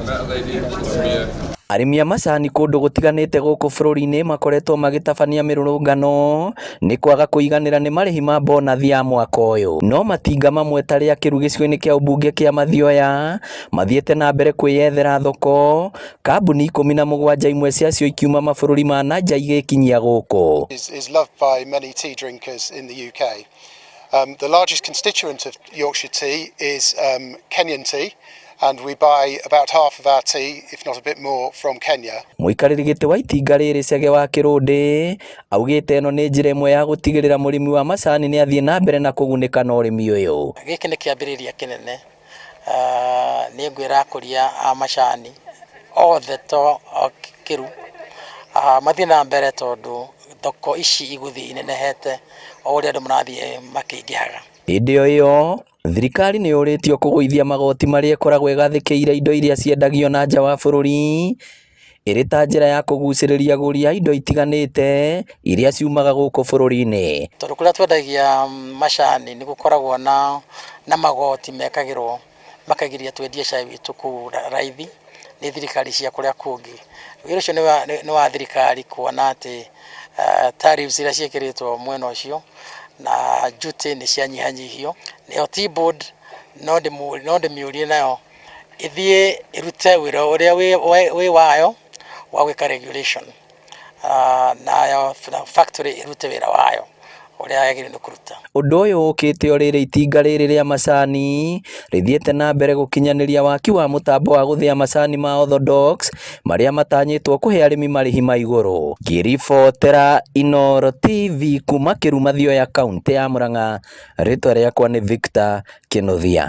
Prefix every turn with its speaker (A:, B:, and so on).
A: Met a lady, she's from here.
B: Arĩmi a macani kũndũ gũtiganĩte gũkũ bũrũri-inĩ makoretwo magĩtabania mĩrũrũngano nĩ kwaga kũiganĩra nĩ marĩhi ma bonathi ya mwaka ũyũ. No matinga mamwe ta rĩa Kĩru gĩcigo-inĩ kĩa ũmbunge kĩa Mathioya mathiĩte na mbere kwĩyethera thoko, kambuni 17 imwe ciacio ikiuma mabũrũri ma na nja igĩkinyia gũkũ.
C: Is loved by many tea drinkers in the UK. The largest constituent of Yorkshire Tea is Kenyan tea, and we buy about half of our tea, if not a bit more, from Kenya.
B: Mũikarĩri gĩtĩ wa itinga rĩrĩ Chege wa Kĩrũndĩ augĩte ĩno nĩ njĩra ĩmwe ya gũtigĩrĩra mũrĩmi wa macani nĩ athiĩ na mbere na kũgunĩka na ũrĩmi ũyũ.
D: Gĩkĩ nĩ kĩambĩrĩria kĩnene. Nĩ ngwĩra akũria a macani othe to Kĩru mathiĩ na mbere tondũ thoko ici igũthiĩ inenehete o ũrĩa andũ marathiĩ makĩingĩhaga.
B: Hĩndĩ o ĩyo thirikari nĩ yũrĩtio kũgũithia magoti marĩa ĩkoragwo ĩgathĩkĩire indo iria ciendagio na nja wa bũrũri ĩrĩ ta njĩra ya kũgucĩrĩria agũri a indo itiganĩte iria ciumaga gũkũ bũrũri-inĩ.
D: Tondũ kũrĩa twendagia macani nĩ gũkoragwo na magoti mekagĩrwo makagiria twendie cai witũ kũu raithi nĩ thirikari cia kũrĩa kũngĩ. Wĩra ũcio nĩ wa thirikari kuona atĩ tariffs iria ciĩkĩrĩtwo mwena ũcio na duty nĩ cianyihanyihio. Nayo Tea Board no ndĩmĩũrie nayo ĩthiĩ ĩrute wĩra ũrĩa wĩ wayo wa gwĩka regulation, nayo factory ĩrute wĩra wayo ũrĩa yagĩrĩirwo nĩ kũruta.
B: Ũndũ ũyũ ũkĩte o rĩrĩ itinga rĩrĩ rĩa macani rĩthiĩte na mbere gũkinyanĩria waki wa mũtambo wa gũthĩa macani ma orthodox marĩa matanyĩtwo kũhe arĩmi marĩhi ma igũrũ. Ngĩribotera Inooro TV kuma Kĩru Mathioya, kaũntĩ ya Murang'a, rĩtwa rĩakwa nĩ Victor Kĩnuthia.